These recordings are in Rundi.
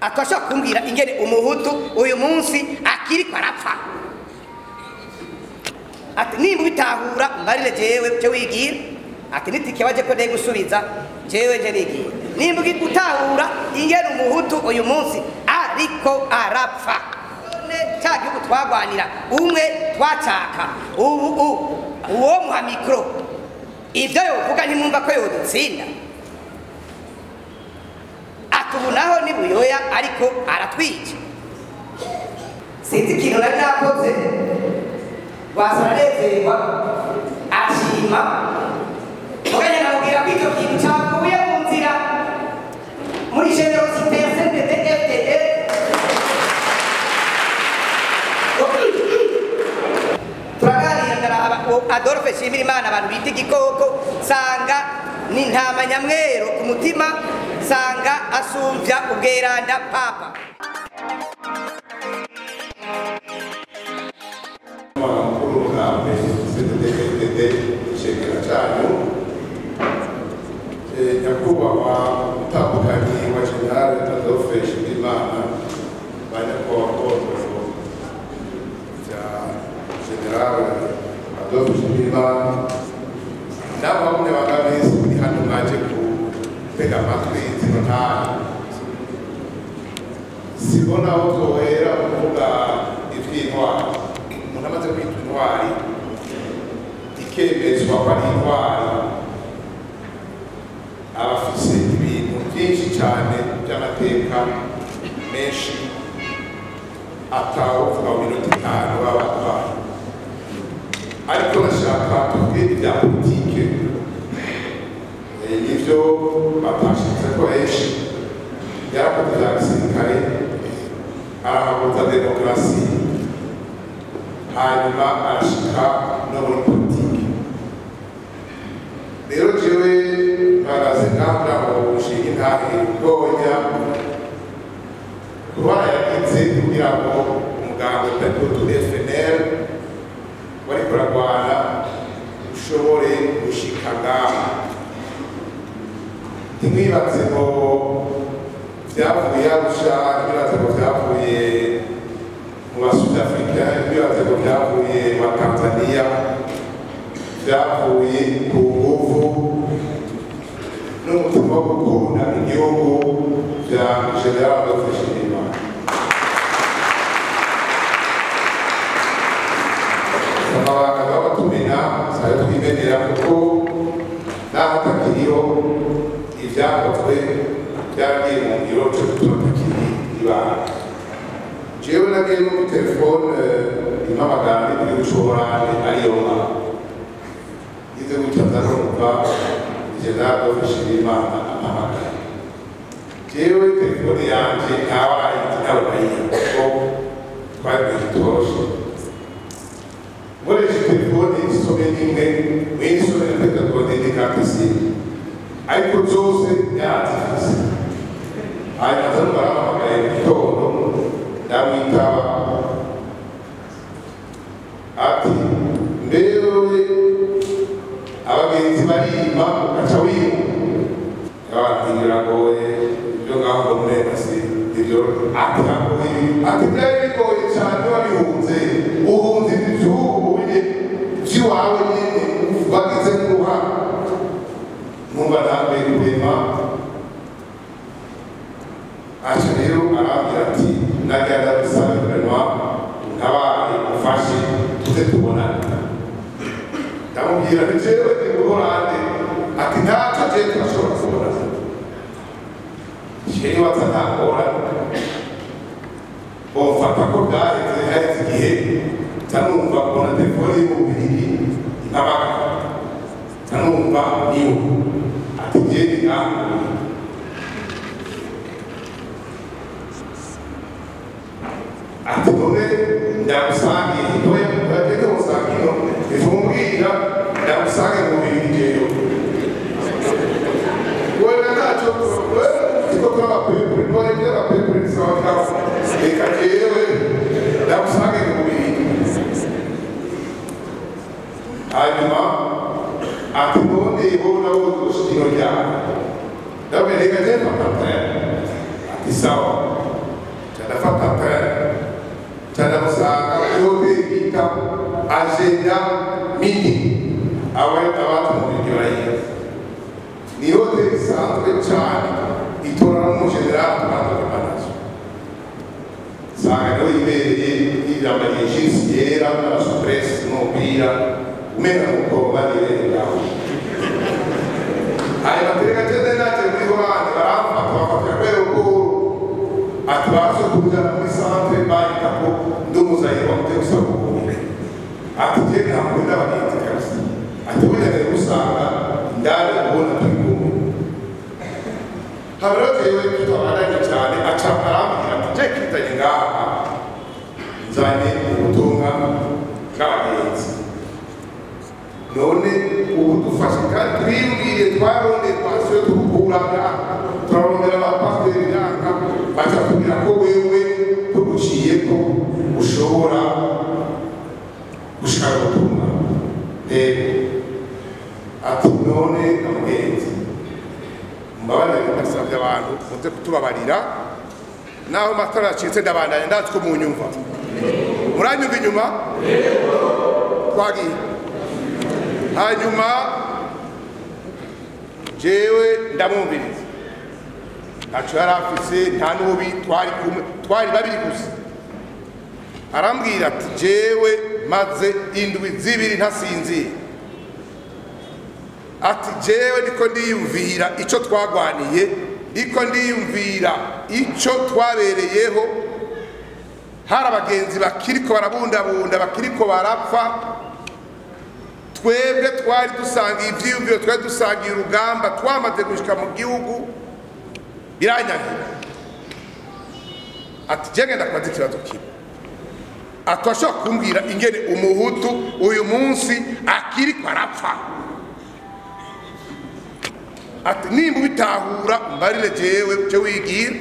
Atashaka kumbwira ingene umuhutu uyu munsi akiri kwarapfa. Ati nimba bitahura mbarire jewe cyo wigira. Ati nitike baje ko ndeye gusubiza jewe nje nigira. Nimba gutahura ingene umuhutu uyu munsi ariko arapfa. Cya gihugu twagwanira umwe twacaka ubu uwo muha mikro ivyo yovuga ntimwumva ko yodutsinda. Atubunaho ni Buyoya ariko aratwica. Sinzi ikintu nari nakoze wasanezerwa ashima muganya namubwira ko icyo kintu cyavuye mu nzira muri generosité ya CNDD-FDD. Turaganira ndaraba Adolphe Nshimirimana abantu bita igikoko sanga ni ntama nyamwero ku mutima sanga asumvya ubweranda papa. Nyakubahwa mutabukanyi wa General Adolphe Nshimirimana banyakubahwa bya General Adolphe Nshimirimana nabo bamwe bagabesi muri hano mwaje gutega amatwi zino ntara. Sibona aho twohera kuvuga ivy'intwari. Umuntu amaze kwitwa intwari ikemezwa ko ari intwari aba afise ibintu byinshi cyane by'amateka menshi atawuvuga mu minota itanu baba batwaye. Ariko nashaka tuvuge ibya politike nivyo batashitseko benshi. Yarakoze ibya gisirikare, arahaguruza demokarasi, hanyuma arashika no muri politike. Rero jewe mpagaze ngaha kugira ngo nshinge intahe ntonya kuba yagize kugira ngo umugambwe Peuple FNL wariko uragwana ushobore gushika ngaha. Ntimwibaze ngo vyavuye Arusha, ntimwibaze ngo vyavuye mu ba Sud Africain, ntimwibaze ngo vyavuye mu ba Tanzania, vyavuye ku nguvu n'umutima wo gukunda igihugu vya General Adolphe Nshimirimana. Amabanga baba tumena sayo twimenera kuko naho atakiriho ivyakozwe vyagiye mu ngiro co gituma atakiri ibanga. Jewe nagiye muri telefone impamagara ndi mu gihugu c'Ubuholandi ariyo nka ngize gutya nza numva General Adolphe Nshimirimana ampamagaye. Jewe telefone yanje ntawe arayizi ntawe nayiha kuko twari mu gitoroshe. Nkoresha telefone isome n'imwe mw'isome nateka kurondera carte SIM ariko zose yarazifise. Hanyuma nza numva arampamagaye mu gitondo ndamwitaba ati mbewe abagenzi barima ugaca wimuka. Biragoye ibyo ngaho ngo muremasi ibyo ati ati byari bigoye cyane wabihunze uhunze iby'ubu by'iwawe nyine wagize nk'uruhara. Numva ntambaye kurema. Aca rero arambwira ati nagenda dusabe kurema untabare umfashe tuze tubonane. Ndamubwira nti jewe ndi mu Buholandi. Ati ntacyo jewe turashobora kubonana. Jewe waza nta ngorane. Bomfata ko byaheze haheze igihe nza numva mbona telefone y'Ububirigi impamagara. Nza numva niwe. Ati jewe ndi ngaha. Ati none ndagusangiye ntoya ndagende musange ino ifumbwira ndagusange mu Bubirigi jewe. Wewe ntacyo wewe siko twaba pepure ntoya byaba pepure sawa sawa. Reka jewe ndagusange mu Bubirigi. Hanyuma ati none wowe nawe ushikino ryawe. Ndabwira reka jewe mfata ati sawa. Agenda Midi, abantu mu Bubiligi barayizi. Ni hoteli isanzwe cyane itora n'umujenerali tubanza. Sanga nawe yibereye yiyambariye jinsi yera n'amasupresi n'umupira umenga nk'uko baribereye ngaho. Hanyuma tereka jende naje muri Holande baramfata bafatira kubera ubwoba ati baje kunjana muri centre bahita ko ndi umuzayirwa mute gusaba ubuhungiro. Ati je ntabwo ndabagenzi kabisa. Ati burya nari gusanga indani ubona turi kumwe. Haba rero jewe tutabandanye cyane aca arambwira ati je kitanye ngaha nzanye ubutumwa bw'abagenzi. None ubu dufashe kandi twiyumvire twarondeye twasiyo tugukura ngaha turarondera abapasiteri ngaha baca tubwira ko wewe tuguciye ko ushobora gushikana ubutumwa. Ati none amugenzi mbabarire ndasabye abantu muze kutubabarira naho matara yacitse ndabandanya ndazi ko munyumva. Muranyumva inyuma? Twagiye. Hanyuma jewe ndamwumviriza ntaco yari afise nta n'ububi twari kumwe twari babiri gusa. Arambwira ati jewe maze indwi zibiri ntasinzira. Ati jewe ndiko ndiyumvira ico twagwaniye, ndiko ndiyumvira ico twabereyeho. Hari abagenzi bakiriko barabundabunda bakiriko barapfa. Twebwe twari dusangiye ivyiyumviro, twari dusangiye urugamba, twamaze gushika mu gihugu biranyangira. Ati je ngenda kubaza ikibazo kimwe. Ati washobora kumbwira ingene umuhutu uyu munsi akiriko arapfa? Ati nimba ubitahura mbarire jewe je wigira.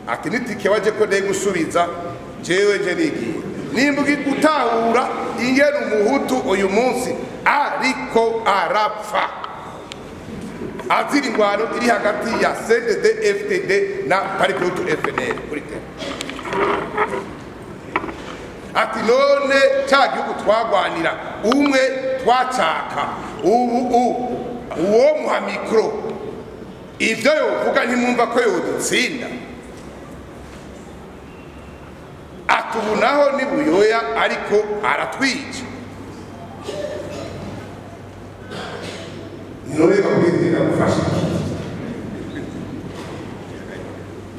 Ati nitike waje ko ndeye gusubiza jewe nje nigira. Nimba utahura ingene umuhutu uyu munsi ariko arapfa azira ingwano iri hagati ya CNDD FDD na Paripeutu FNL kuri tera. Ati none cya gihugu twagwanira umwe twacaka ubu uwo muha mikro ivyo yovuga ntimwumva ko yodutsinda. Ati ubu naho ni Buyoya ariko aratwica. None bakwizera gufasha iki?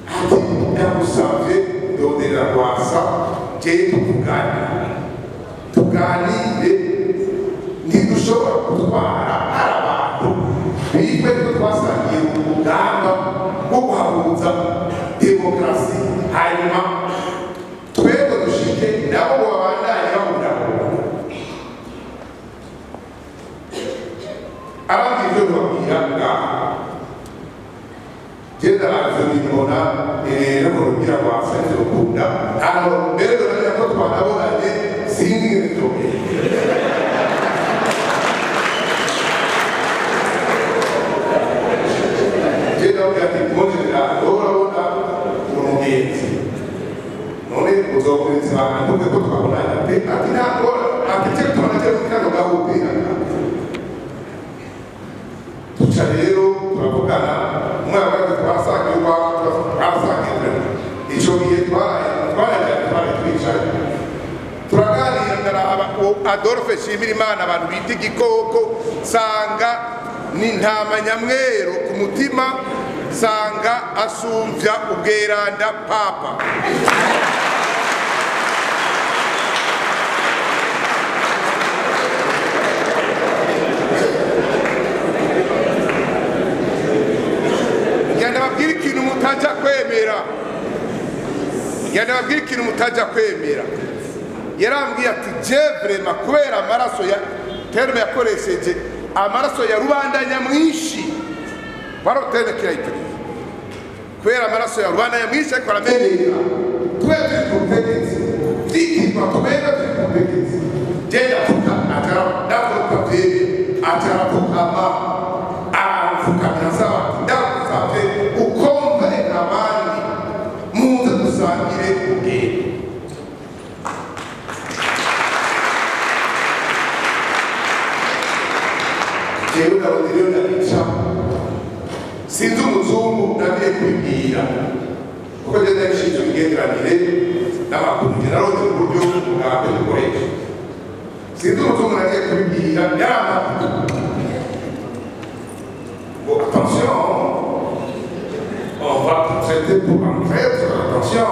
Ati ndagusavye ndondera Rwasa jewe tuvugane tuganire, ntidushobora gutwara hari abantu bitwe ko twasangiye urugamba rwo guhabuza demokarasi, hanyuma twebwe dushike nabo babandanye babundabunda. Arambwira ivyo babwira ngaha je ndaravyo mbibona no kurubwira Rwasa ivyo ukunda ntabwo mbere ndamenya ko twanabonanye sinzi ingene vyogenda. Je ndamubwira ati mwogerera urabona umugenzi none uzokomeza ntuvuge ko twabonanye pe. Ati ntabwo ati cyo tubona cyo kano gahupira. Tuca rero turavugana umwana wa twasangiye twasangiye ico gihe twaraye twicaye turaganira. Ndaraba Adolphe Nshimirimana abantu bita igikoko sanga ni ntama nyamwero ku mutima, sanga asumvya ubweranda papa. Ngenda babwira ikintu mutaja kwemera. Ngenda babwira ikintu mutaja kwemera. Yarambwiye ati je vraiment kubera amaraso ya terme yakoresheje amaraso ya rubanda nyamwinshi barotene kirayitiriye kubera amaraso ya rubanda nyamwinshi ariko aramenyera twe turi ku butegetsi vyitirwa kubera turi ku butegetsi je ndavuga atara ndavuga vyebe atarapfukama arapfukamira nsaba ati ndagusavye ukomve abandi muze dusangire ubwenge. nagiye kubibwira kuko je ndabishinzwe imigenderanire n'amakuru nje naronse uburyo bwa dukoresha sinzi umuzungu nagiye kubibwira yarampa ngo attention on va te traiter pour un traître attention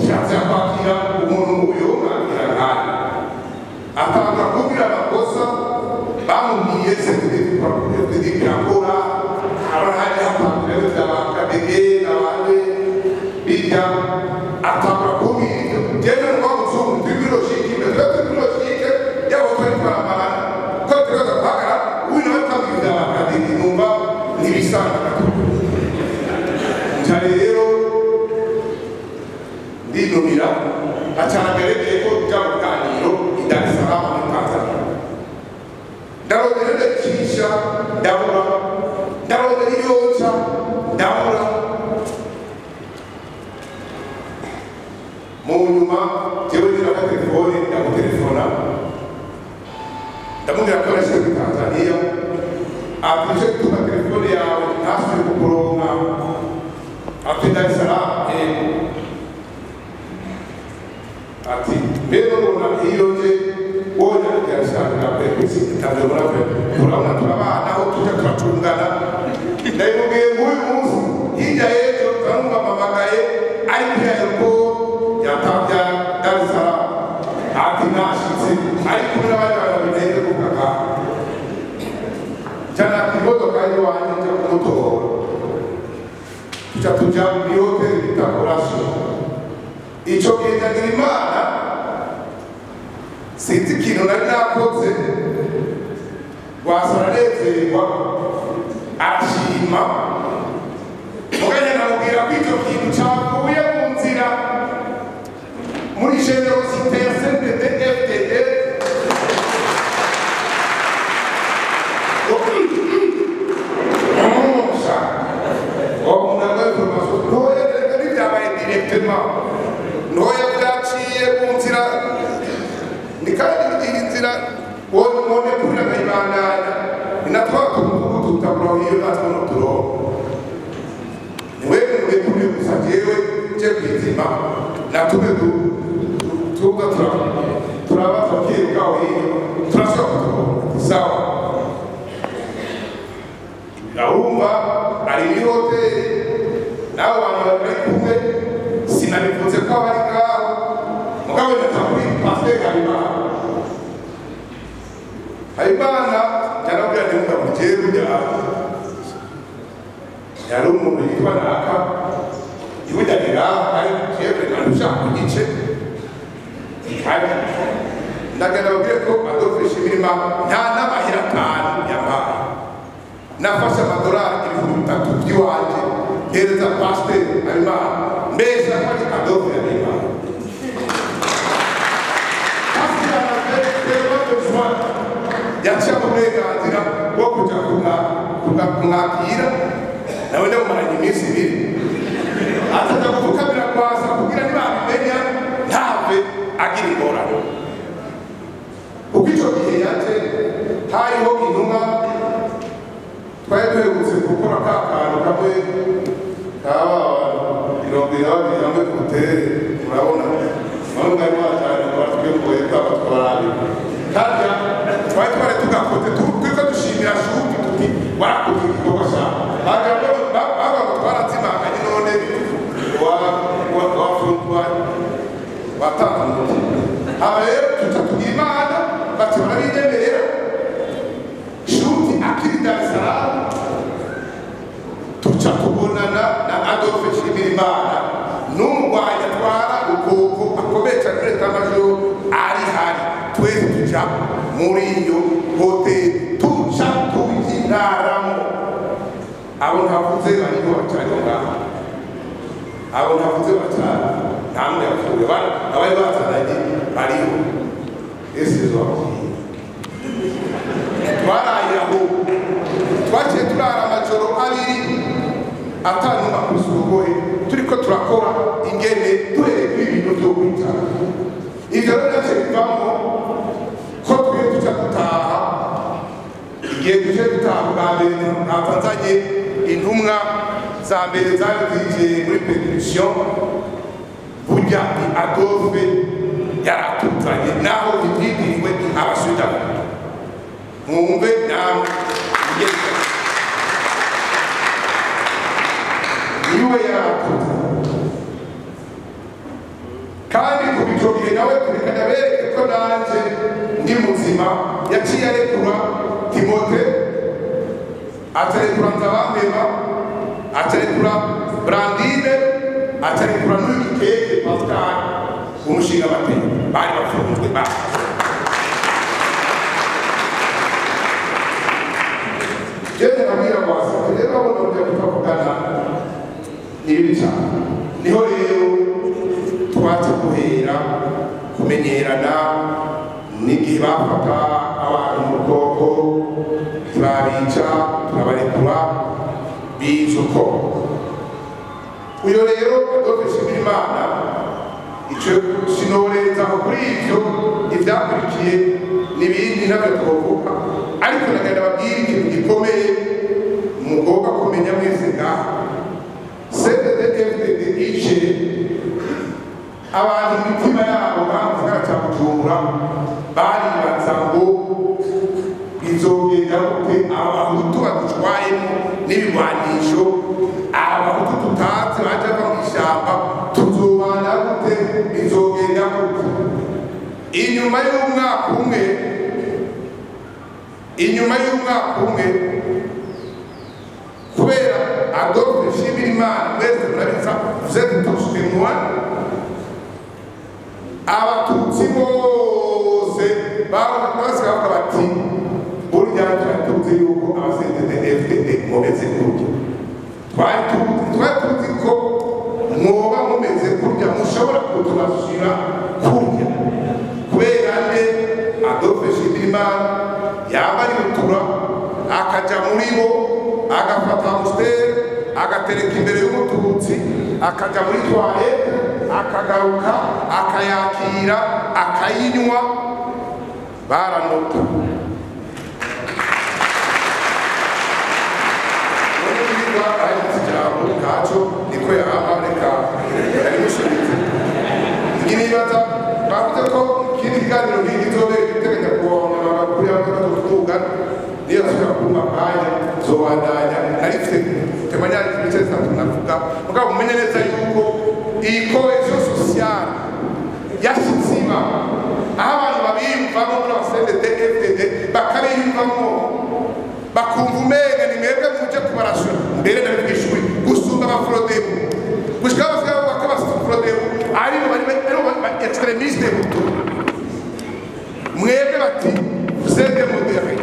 nshatse kwakira umuntu nk'uyu mwakira nkani atanga kubwira amakosa bamubwiye cdp irakora abahari hatangira abakadege n'abandi bijya atangura kubwira ibyo jewe n'umugabo muzungu turi kuri logique imwe twe turi kuri logique yabo twari twaramarana ko tukaza guhagarara uyu nawe atambwira ibya bakadege numva ntibisanga gato nca rero ndinumira acanagarekeye ko tujya mu biganiro i Dar es Salaam muri Tanzania ndarondera ndacisha ndabura ndarondera iyonca ndabura mu nyuma jewe ndiraka telefone ndamutelefona ndamubwira ko nashize muri Tanzania ati nico gituma telefone yawe ntasubiye kukuronka ati Dar es Salaam yego ati mbere ubona iyo nje wonya kuyashaka kwezi ntabyo murabe turabona turabana aho tujya turacungana ndabimubwiye nk'uyu munsi hirya y'ejo turumva mpamagaye ari kuri aeroport ya Dar es Salaam ati nashitse ari kumwe n'abandi bantu birenze ku kaka njyana ku imodoka y'iwanjye njya kumutora tuca tujya muri hoteli bita Horatio icyo gihe ndagira imana sinzi ikintu nari nakoze Rwasa aranezerwa arashima muganya namubwira ko icyo kintu cyavuye mu nzira muri generosité ya CNDD FDD ntoya reka ntibyabaye directement ntoya byaciye mu nzira ni kandi iyi nzira wone kurira nkayibandanya ni natwa tumudugudu tutabura iyo natwo nuturongo niwe murekuriye gusa jewe nje kwizima natume tuza turabaza kwiruka aho hirya turashobora kuturonka sawa urumva ari muri hoteli n'abo bantu bari kumwe sinabivuze ko abari ngaho mugabo ndata kuri pasiteri Habimana Habimana ndanabwira nti mugabo jewe burya yari umuntu yitwa Naka iburya ni ngaho ari jewe ntabwo ku gice kandi ndagenda babwire ko Adolphe Nshimirimana nta n'amahera atanu yampaye nafashe amadolari 3000 by'iwanjye mpereza pasiteri Habimana mbese ko ari Adolphe Habimana yaciye uburenganzira bwo kujya kumwakira nawe ndamumaranye iminsi ibiri atajya gupfukamira kwasa kugira ntibabimenya ntave agira ingorane kuko icyo gihe yaje hariho intumwa twari duherutse gukora ka kantu kamwe kaba 72 hamwe tugutere murabona bamwe mwari mwajyanye ngo batwiyoboye twaba twarabira kandi twari twari tugakoze turiko dushimira shuti tuti warakoze igikorwa cyawe bavuga ngo twarazimanganye none watanze umuti aba rero tuca tugira imana bati barabinyemerera shuti akiri Dar es Salaam tuca tubonana na Adolphe Nshimirimana n'umugwanyi atwara ukoko akomeye cyane muri etat-major ari hari twese tuja muri iyo hoteli tuca tuyiraramo abo ntavuze bariho bacariho ngaho abo ntavuze bacari nta n'umwe yapfuye abari bazananye bariho ese wabwiye twaraye aho twaciye turara amajoro abiri atanuma kusugohe turiko turakora ingene duhereye kuri ibintu byo kwicara ivyo rero navyo bivamo ko twiye tuca dutaha igihe tuje dutaha bwa mbere ntaza nzanye Intumwa za mbere zari zije muri percussion, burya ni Adolphe yaratuzanye, naho bititiriwe abasuda. Mwumve namwe niwe yaratuzanye, kandi kuva ico gihe nawe reka ndabereke ko nanje ndi muzima. Yaciye arekura Timote, atarekura Nzabampema, atarekura Brandine, atarekura n'uyu Gikeke Pascal umushinga bateye bari bafunzwe ba. Jewe nabwira Rwasa rero abona uburyo kutavugana ni bibi cyane. Niho rero twaca guhera kumenyerana n'igihe bafata abantu mu bwoko turabica turabarekura biza uko. Uyo rero Adolphe Nshimirimana, ico sinorenzaho kuri ivyo, ivyakurikiye n'ibindi ntabyo twovuga, ariko ndagenda babwira ikintu gikomeye mugomba kumenya mwese ngaha. CNDD-FDD ije abantu imitima yabo ngaha mu gisagara ca Bujumbura baribaza ngo bizogenda gute, abahutu badushwayemo n'ibigwanisho, abahutu tutazi baje bava mw'ishamba tuzobana gute, bizogenda gute? Inyuma y'umwaka umwe, inyuma y'umwaka umwe, kubera Adolphe Nshimirimana mwese murabizi, vous êtes tous témoins, abatutsi bose basigaye bavuga bati burya twari tuzi yuko aba CNDD-FDD mumeze kurya, twari tuzi ko mwoba mumeze kurya, mushobora kuturashira kurya. Kubera nde? Adolphe Nshimirimana yaba ari rutura akaja muri bo, agafata amusiteri agatereka imbere y'umututsi, akaja muri toilette, akagaruka akayakira akayinywa, baranota. Ntacyo niko yahama, reka yarimushobotse. Nibaza bavuze ko ikindi kiganiro nk'iki kizobera igiteganya kuwabona kuri abakuru niyo asubira kumpa akanya zobandanya. Nari mfite temanyari ibice bitatu navuga, mugabo mumenye neza yuko iyi cohesion sociale yashitse iba aho abantu babiyumvamo muri aba CNDD-FDD bakabiyumvamo, bakumva umenga ni mwebwe muje kubarashura. Mbere ndabivugisha ukuri gusumba abafrodebu, gushika basigaye bavuga ko abafrodebu aribo bari extremiste hutu. Mwebwe bati vous êtes modéré,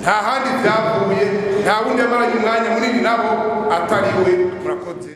nta handi byavuye, nta wundi yamaranye umwanya munini nabo atari we. Murakoze.